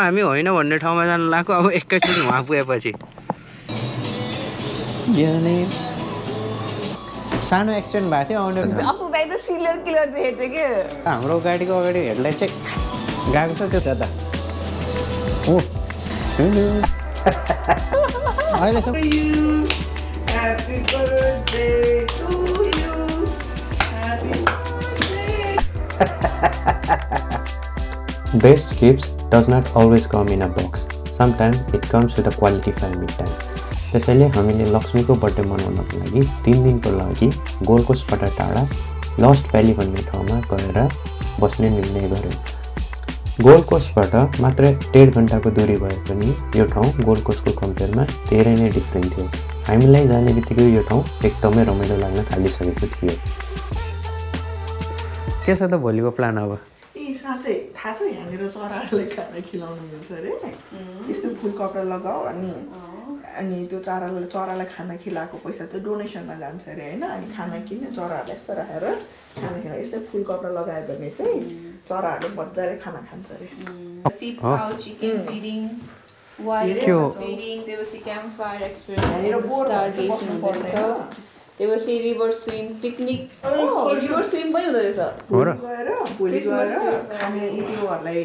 हामी होइन भन्ने ठाउँमा जान लाग्यो अब एकैचोटि वहाँ पुगेपछि सानो एक्सिडेन्ट भएको थियो आउने हाम्रो गाडीको अगाडि हेडलाइट चाहिँ गएको छ त्यो छ त हो अहिलेसम्म Best gifts does not always come in a box. Sometimes it comes with a quality family time. त्यसैले हामीले लक्ष्मीको बर्थडे मनाउनको लागि 3 दिनको लागि गोल्ड कोस्टबाट टाढा लस्ट भ्याली भन्ने ठाउँमा गएर बस्ने निर्णय गर्यौँ। गोल्ड कोस्टबाट मात्र 1.5 घन्टाको दूरी भए पनि यो ठाउँ गोल्ड कोस्टको कम्पेयरमा धेरै नै डिफ्रेन्ट थियो। हामीलाई जाने बित्तिकै यो ठाउँ एकदमै रमाइलो लाग्न थालिसकेको थियो। के छ त भोलिको प्लान अब? साँच्चै थाहा छ यहाँनिर चराहरूलाई खाना खिलाउनु मिल्छ अरे यस्तो फुल कपडा लगाऊ अनि त्यो चरालाई खाना खिलाएको पैसा चाहिँ डोनेसनमा जान्छ अरे होइन अनि खाना किन्ने चराहरूलाई यस्तो राखेर खाना खिलायो यस्तै फुल कपडा लगायो भने चाहिँ चराहरूले मजाले खाना खान्छ अरे They will say river swim, picnic. River swim पनि हुँदो रहेछ। भोलि गएर खाने उयोहरूलाई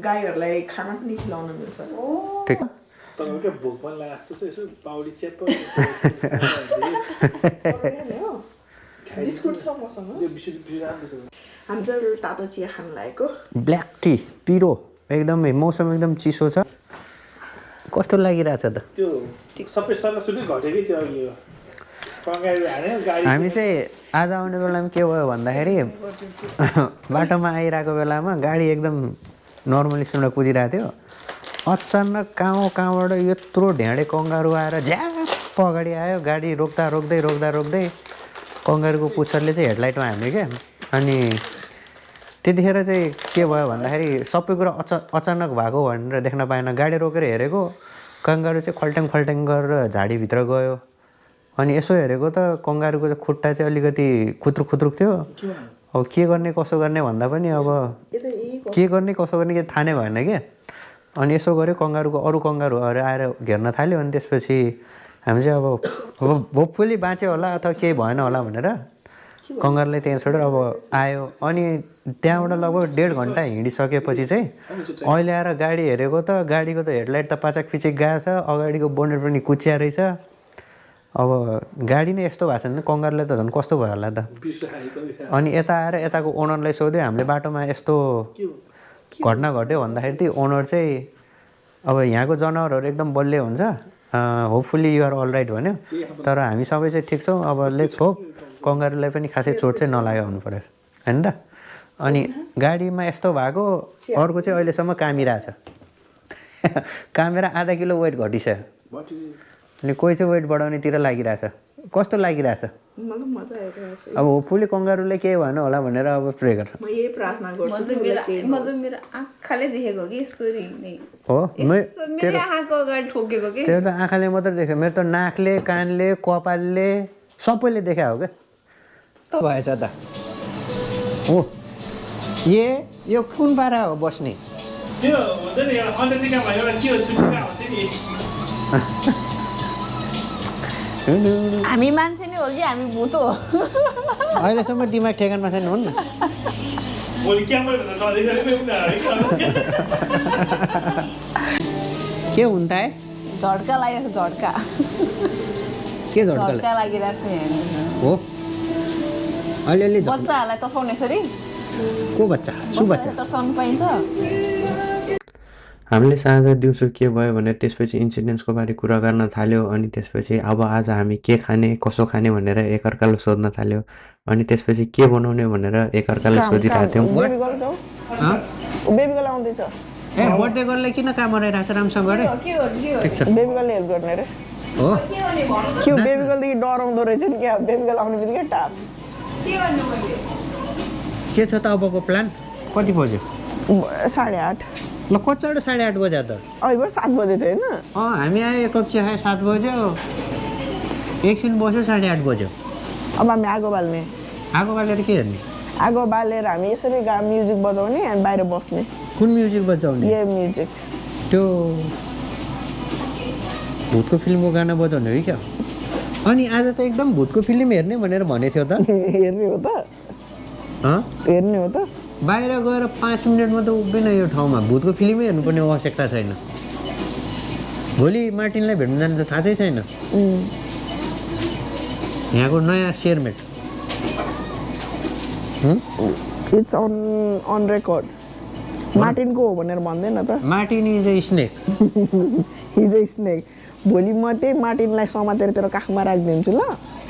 गाईहरूलाई खाना पनि खिलाउन मिल्छ। ठीक तपाईको भोकमा लाग्छ चाहिँ यसो पाउडी च्याप्प बिस्कुट छ मसँग त्यो बिस्कुट राम्रो छ हाम्रो तातो चिया खान लागेको ब्ल्याक टी पिरो एकदमै मौसम एकदम चिसो छ कस्तो लागिरहेछ त त्यो सबै सल्लाह घटेकै त्यो अघि हामी चाहिँ आज आउने बेलामा के भयो भन्दाखेरि बाटोमा आइरहेको बेलामा गाडी एकदम नर्मली स्पिडमा कुदिरहेको थियो अचानक कहाँबाट यत्रो ढेँडे कङ्गारु आएर झ्याप्प अगाडि आयो गाडी रोक्दै कङ्गारुको पुच्छरले चाहिँ हेडलाइटमा हाल्यो क्या अनि त्यतिखेर चाहिँ के भयो भन्दाखेरि सबै कुरा अचानक भएको भनेर देख्न पाएन गाडी रोकेर हेरेको कङ्गारु चाहिँ खल्ट्याङ गरेर झाडीभित्र गयो अनि यसो हेरेको त कङ्गारुको चाहिँ खुट्टा चाहिँ अलिकति खुत्रुक थियो अब के गर्ने कसो गर्ने भन्दा पनि अब के गर्ने कसो गर्ने के थाहा नै भएन क्या अनि यसो गऱ्यो कङ्गारुको अरू कङ्गारुहरू आएर घेर्न थाल्यो अनि त्यसपछि हामी चाहिँ अब होपफुली बाँच्यो होला अथवा केही भएन होला भनेर कङ्गारुलाई त्यहाँ छोडेर अब आयो अनि त्यहाँबाट लगभग 1.5 घन्टा हिँडिसकेपछि चाहिँ अहिले आएर गाडी हेरेको त गाडीको त हेडलाइट त पाचाक पिचिक गएको छ अगाडिको बोनेट पनि कुच्चिया रहेछ अब गाडी नै यस्तो भएको छ भने कङ्गारुलाई त झन् कस्तो भयो होला त अनि यता आएर यताको ओनरलाई सोध्यो हामीले बाटोमा यस्तो घटना घट्यो भन्दाखेरि त्यो ओनर चाहिँ अब यहाँको जनावरहरू एकदम बलियो हुन्छ होपफुल्ली युआर अल राइट भन्यो तर हामी सबै चाहिँ ठिक छौँ अब लेट्स होप कङ्गारुलाई पनि खासै चोट चाहिँ नलाग्यो हुनु पऱ्यो होइन त अनि गाडीमा यस्तो भएको अर्को चाहिँ अहिलेसम्म कामिरहेछ कामेरा आधा किलो वेट घटिसक्यो अनि कोही चाहिँ वेट बढाउनेतिर लागिरहेछ कस्तो लागिरहेछ अब होपफुल्ली कङ्गारुले के भएन होला भनेर अब प्रे गर म यही प्रार्थना गर्छु मतलब मेरो आँखाले देखेको कि यसरी नै हो मेरो आँखाको अगाडि ठोकेको कि त्यो त आँखाले मात्र देख्यो मेरो त नाकले कानले कपालले सबैले देखा हो क्या भएछ त हो यो कुन पारा हो बस्ने त्यो हुन्छ नि एउटा अन्डरटेका भयो एउटा के हो छुट्टिका हुन्छ नि हामी मान्छे नै हो कि हामी भूत हो अहिलेसम्म दिमाग ठेगानमा छैन हुन् न भोलि क्यामरा के हुन्छ है झड्का लागिरहेको झड्का के झड्का लागिरहेको हो अलिअलि बच्चाहरूलाई तर्साउने यसरी को बच्चा सु बच्चा तर्साउनु पाइन्छ हामीले साँझ दिउँसो के भयो भनेर त्यसपछि इन्सिडेन्ट्सको बारे कुरा गर्न थाल्यो अनि त्यसपछि अब आज हामी के खाने कसो खाने भनेर एकअर्कालाई सोध्न थाल्यो अनि त्यसपछि के बनाउने भनेर एकअर्कालाई सोधिरहेको थियौँ बेबी गर्ल आउँदैछ ए बर्थडे गर्लले किन काम गरिरहेको छ राम्रोसँग गरे ठिक छ बेबी गर्लले हेल्प गर्ने रे हो के बेबी गर्लदेखि डराउँदो रहेछ नि क्या बेबी गर्ल आउने बित्तिकै टाप के छ त अबको प्लान कति बज्यो 8:30 ल कतिवटा 8:30 बज्यो त अहिले 7 बजे थियो होइन हामी आयो एक कप चिया खायो 7 बज्यो एकछिन बस्यो 8:30 बज्यो अब हामी आगो बाल्ने आगो बालेर के हेर्ने आगो बालेर हामी यसरी म्युजिक बजाउने अनि बाहिर बस्ने कुन म्युजिक बजाउने ये म्युजिक त्यो भूतको फिल्मको गाना बजाउने हो क्या अनि आज त एकदम भूतको फिल्म हेर्ने भनेर भनेको थियो त हेर्ने हो त हँ हेर्ने हो त बाहिर गएर 5 मिनट मात्र उभिएन यो ठाउँमा भूतको फिल्मै हेर्नुपर्ने आवश्यकता छैन भोलि मार्टिनलाई भेट्नु जानु त थाहा छैन यहाँको नयाँ सेयरमेट इट्स अन रेकर्ड मार्टिनको हो भनेर भन्दैन त Martin is a snake his a snake भोलि म त्यही मार्टिनलाई समातेर तेरो काखमा राखिदिन्छु ल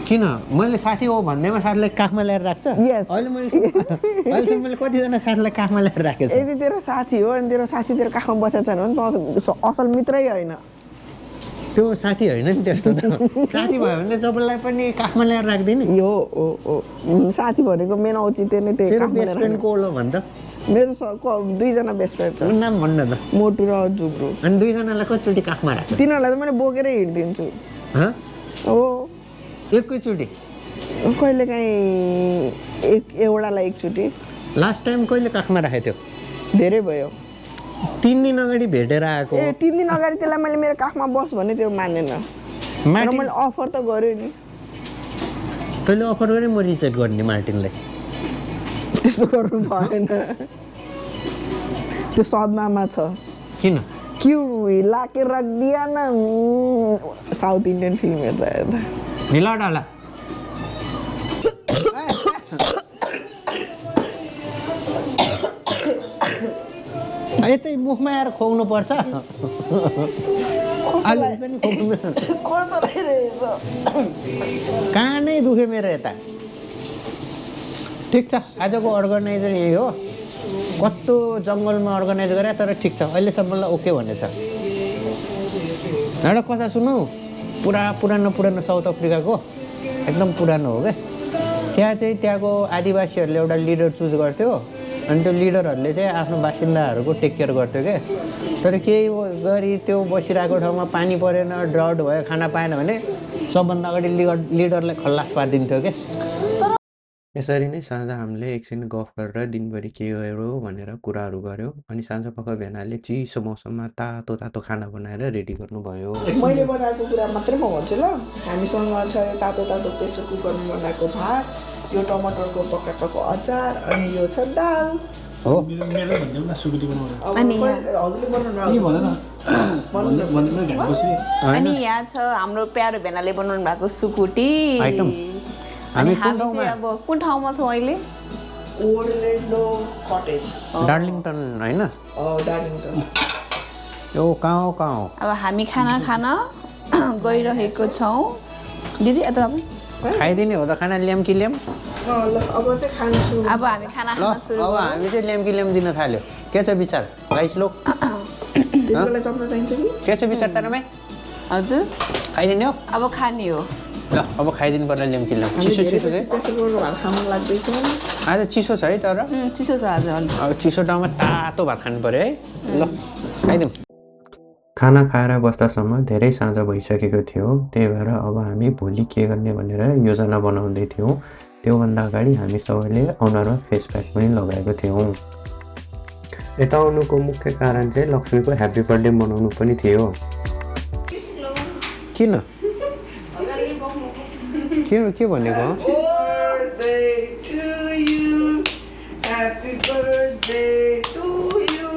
किन मैले साथी हो भन्दैमा साथीलाई काखमा ल्याएर राख्छ Yes. अहिलेसम्म मैले कतिजना साथीलाई काखमा ल्याएर राखेको छु यदि तेरो साथी हो अनि तेरो साथी तेरो काखमा बसेको छैन भने त असल मित्रै होइन त्यो साथी होइन नि त्यस्तो त साथी भयो भने त सबैलाई पनि काखमा ल्याएर राख्दिने यो हो साथी भनेको मेन औचित्य नै त्यही तेरो काखमा बेस्ट ल्याएर फ्रेन्ड को हो भन् त मेरो दुईजना बेस्ट फ्रेन्ड छ नाम भन्न त मोटु र जुब्रो अनि दुईजनालाई कतिचोटि काखमा राख्छ तिनीहरूलाई त मैले बोकेरै हिँडिदिन्छु हँ हो एकैचोटि कहिलेकाहीँ एउटालाई एकचोटि लास्ट टाइम कहिले काखमा राखेको थियो धेरै भयो 3 दिन अगाडि भेटेर आएको 3 दिन अगाडि त्यसलाई मैले मेरो काखमा बस भने त्यो मानेन तर मार्टिन मैले अफर त गरेँ नि तैँले अफर गरे म रिजेक्ट गर्ने मार्टिनलाई त्यस्तो गर्नु भएन त्यो सदमामा छ किन क्यु लाके रख दिया न साउथ इन्डियन फिल्म हेर्दा हेर्दा ढिला डाला यतै मुखमा आएर खुवाउनु पर्छ कानै दुख्यो मेरो यता ठिक छ आजको अर्गनाइजर यही हो कस्तो जङ्गलमा अर्गनाइज गरे तर ठिक छ अहिलेसम्मलाई ओके भनेछ एउटा कथा सुनौ पुरानो साउथ अफ्रिकाको एकदम पुरानो हो क्या त्यहाँ चाहिँ त्यहाँको आदिवासीहरूले एउटा लिडर चुज गर्थ्यो अनि त्यो लिडरहरूले चाहिँ आफ्नो बासिन्दाहरूको टेक केयर गर्थ्यो क्या तर केही गरी त्यो बसिरहेको ठाउँमा पानी परेन ड्राउट भयो खाना पाएन भने सबभन्दा अगाडि लिडरलाई खल्लास पारिदिन्थ्यो क्या यसरी नै साँझ हामीले एकछिन गफ गरेर दिनभरि के गऱ्यो भनेर कुराहरू गऱ्यौँ अनि साँझ पख भेनाले चिसो मौसममा तातो खाना बनाएर रेडी गर्नुभयो मैले बनाएको कुरा मात्रै म भन्छु ल हामीसँग छ यो तातो प्रेसर कुकरमा बनाएको भात यो टमाटरको पकाएको अचार अनि यो छ दाल हो मेरो भन्दै न सुकुटी बनाउनु अनि हजुरले बनाउनु के भन न अनि यहाँ छ हाम्रो प्यारो भेनाले बनाउनु भएको सुकुटी आइटम अनि हामी हामी चाहिँ अब कुन ठाउँमा छौँ अहिले ओर्लेन्डो कटेज डार्लिङटन होइन डार्लिङटन यो कहाँ हो अब हामी खाना खान गइरहेको छौँ दिदी यता खाइदिने हो त खाना ल्याम कि ल्याम ल अब चाहिँ खानु सुरु अब हामी खाना ल खान सुरु अब हामी चाहिँ ल्याम कि ल्याम दिन थाल्यो के छ विचार गाइस लोक त्यसलाई चम्चा चाहिन्छ कि के छ विचार तारामै हजुर खाइदिने हो अब खाने हो ल अब खाइदिनु पर्ला ल्याम कि ल्याम चिसो चिसो चाहिँ प्रेसर कुकरको भात खानु लाग्दैछ आज चिसो छ है तर चिसो छ आज अलिक अब चिसो ठाउँमा तातो भात खानु पर्यो है ल खाइदिउँ खाना खाएर बस्दासम्म धेरै साँझ भइसकेको थियो त्यही भएर अब हामी भोलि के गर्ने भनेर योजना बनाउँदै थियौँ त्योभन्दा अगाडि हामी सबैले अनुहारमा फेस प्याक पनि लगाएको थियौँ यता आउनुको मुख्य कारण चाहिँ लक्ष्मीको ह्याप्पी बर्थडे मनाउनु पनि थियो किन के भनेको Happy birthday to you.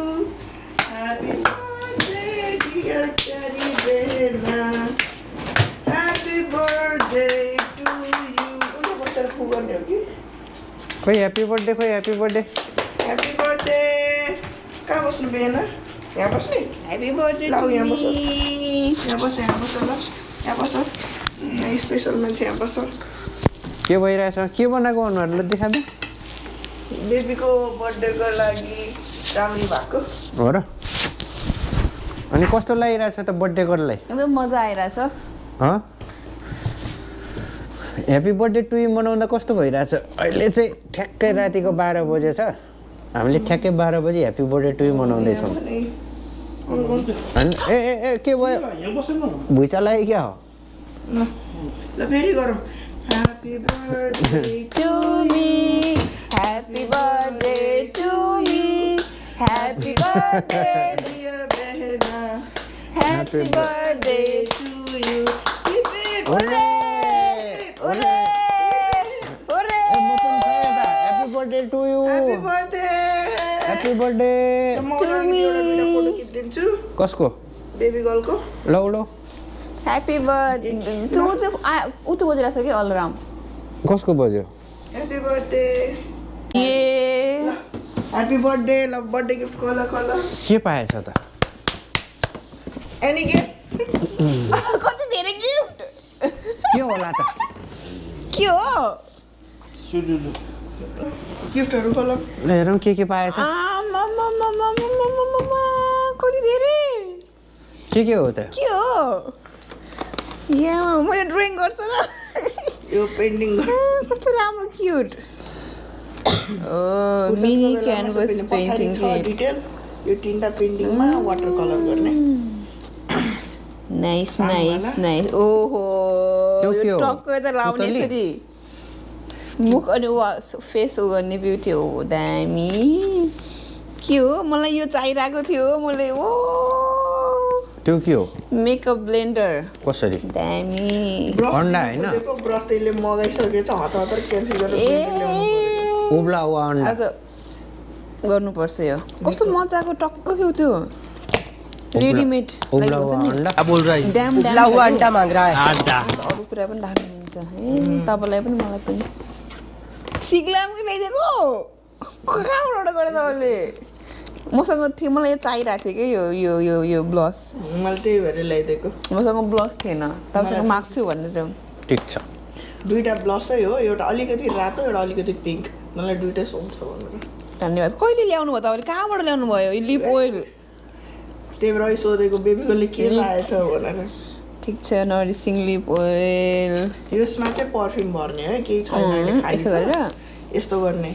Happy birthday, dear Teddy Bella. Happy birthday to you. उनको बसेर फु गर्ने हो कि? खोइ ह्याप्पी बर्थडे Happy birthday. कहाँ बस्नु बेना? यहाँ बस्ने? ह्याप्पी बर्थडे ल यहाँ बस। यहाँ बस ल। यहाँ बस। यहाँ स्पेसल मान्छे यहाँ बस। के भइरहेछ के बनाएको अनुहारले देखादे बेबीको बर्थडेको लागि राम्री भएको हो र अनि कस्तो लागिरहेछ त बर्थडे गर्नलाई एकदम मजा आइरहेछ ह्याप्पी बर्थडे टु यु मनाउँदा कस्तो भइरहेछ अहिले चाहिँ ठ्याक्कै रातिको 12 बजे छ हामीले ठ्याक्कै 12 बजे ह्याप्पी बर्थडे टु यु मनाउँदैछौँ अनि ए के भयो भुइँचा लाग्यो क्या हो ल फेरि गरौँ happy birthday to me, happy birthday to me, Happy birthday, dear Behna. happy birthday. To you. Hip hip. Hooray! Hooray! Hooray! Happy birthday to you. Happy birthday. Happy birthday. म To अगाडि me. एउटा photo खिचिदिन्छु कसको baby गर्लको लौ लौ Happy birthday. ऊ त बजिरहेको छ कि अलार्म कसको बज्यो ह्याप्पी बर्थडे ए ह्याप्पी बर्थडे ल बर्थडे गिफ्ट कल कल के पाएछ त एनी गेस कति धेरै गिफ्ट के होला त के हो गिफ्टहरू कल ल हेरौँ के पाएछ कति धेरै के हो त के हो यहाँ मैले ड्रइङ गर्छु न यो पेन्टिङ कस्तो राम्रो cute mini canvas painting detail यो तीनटा पेन्टिङमा वाटर कलर गर्ने नाइस नाइस नाइस ओहो त्यो के यो हो? टक्कै त लाउने पुतली? यसरी मुख अनि फेस उ गर्ने ब्युटी हो दामी के हो मलाई यो चाहिरहेको थियो मैले ओ त्यो के हो मेकअप ब्लेन्डर कसरी दामी अन्डा हैन? ब्रस त्यसले मगाइसकेछ हतार क्यान्सल गरेर ए printing ल्याउनु पर्यो। उब्ला वा अन्डा आज गर्नुपर्छ यो कस्तो मजाको टक्क के त्यो रेडिमेड उब्ला वा अन्डा बोल रहा है ड्याम उबला हुआ अंडा मांग रहा है आधा अरू कुरा पनि राख्नुहुन्छ ए तपाईँलाई पनि मलाई पनि सिग्लामकै ल्याइदिएको कहाँबाट अर्डर गरेँ तपाईँले मसँग थियो मलाई यो चाहिरहेको थियो कि यो ब्लस मैले त्यही भएर ल्याइदिएको मसँग ब्लस थिएन तपाईँसँग माग्छु भन्ने थियो ठिक छ दुईटा ब्लसै हो एउटा अलिकति रातो एउटा अलिकति पिङ्क मलाई दुईटै सुहाउँछ भनेर धन्यवाद कहिले ल्याउनु भयो तपाईँले कहाँबाट ल्याउनु भयो यो लिप ओइल त्यही भएर सोधेको बेबीकोले के लाएछ भनेर ठिक छ नरिसिङ लिप ओइल यसमा चाहिँ पर्फ्युम भर्ने है केही छैन अहिले खाली यसो छ। गरेर यस्तो गर्ने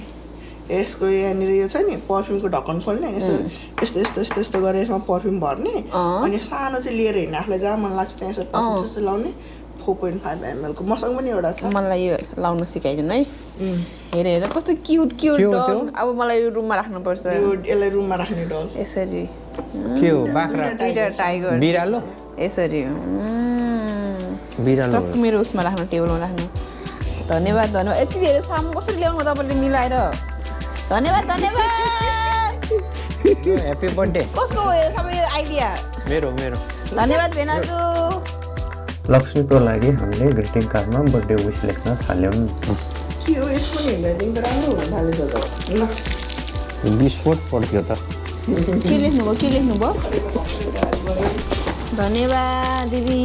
यसको यहाँनिर यो छ नि पर्फ्युमको ढक्कन खोल्ने यस्तो यस्तो यस्तो यस्तो यस्तो गरेर यसमा पर्फ्युम भर्ने अनि सानो चाहिँ लिएर हिँड्ने आफूलाई जहाँ मन लाग्छ त्यहाँ यसो पर्फ्युम जस्तो लाउने 4.5 ml को मसँग पनि एउटा छ मलाई यो लाउनु सिकाइदिनु है हेर हेर कस्तो क्युट क्युट डल अब मलाई यो रुममा राख्नुपर्छ यो यसलाई रुममा राख्ने डल यसरी के हो बाख्रा दुईटा टाइगर बिरालो यसरी बिरालो टक्क मेरो उसमा राख्नु टेबलमा राख्नु धन्यवाद धन्यवाद यति धेरै सामान कसरी ल्याउनु तपाईँले मिलाएर धन्यवाद धन्यवाद ह्याप्पी बर्थडे कसको हो यो सबै आइडिया मेरो धन्यवाद भेनाजु लक्ष्मीको लागि हामीले ग्रिटिङ कार्डमा बर्थडे विश लेख्न थाल्यौँ के हो यसको नि हेन्डराइटिङ त राम्रो हुन थालेछ त ल विस्फोट पर्थ्यो त के लेख्नुभयो धन्यवाद दिदी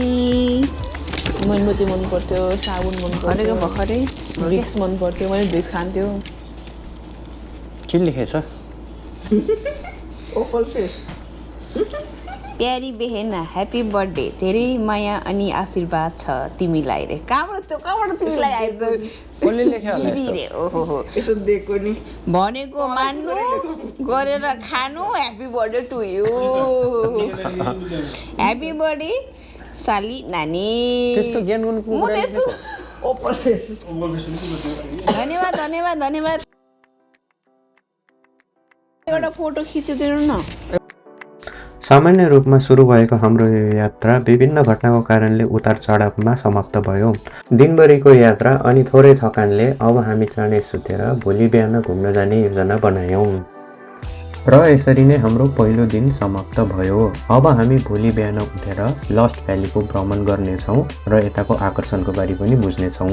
मोमबत्ती मन पर्थ्यो साबुन मन पर्थ्यो भर्खरै भिक्स मन पर्थ्यो मैले भिक्स खान्थ्यो के लेखेछ ओपल फेस प्यारी बेहेना ह्याप्पी बर्थडे धेरै माया अनि आशीर्वाद छ तिमीलाई रे कहाँबाट तिमीलाई आइज कसले लेख्यो होला दिदी रे ओहो यसो दिएको नि भनेको मान्नु गरेर खानु happy birthday to you happy birthday साली नानी त्यस्तो ज्ञान गुण म त्यस्तो ओपल फेस धन्यवाद धन्यवाद धन्यवाद एउटा फोटो खिचिदिनु न सामान्य रूपमा सुरु भएको हाम्रो यो यात्रा विभिन्न घटनाको कारणले उतार चढावमा समाप्त भयो दिनभरिको यात्रा अनि थोरै थकानले अब हामी चाँडै सुतेर भोलि बिहान घुम्न जाने योजना बनायौँ र यसरी नै हाम्रो पहिलो दिन समाप्त भयो अब हामी भोलि बिहान उठेर लस्ट भ्यालीको भ्रमण गर्नेछौँ र यताको आकर्षणको बारे पनि बुझ्नेछौँ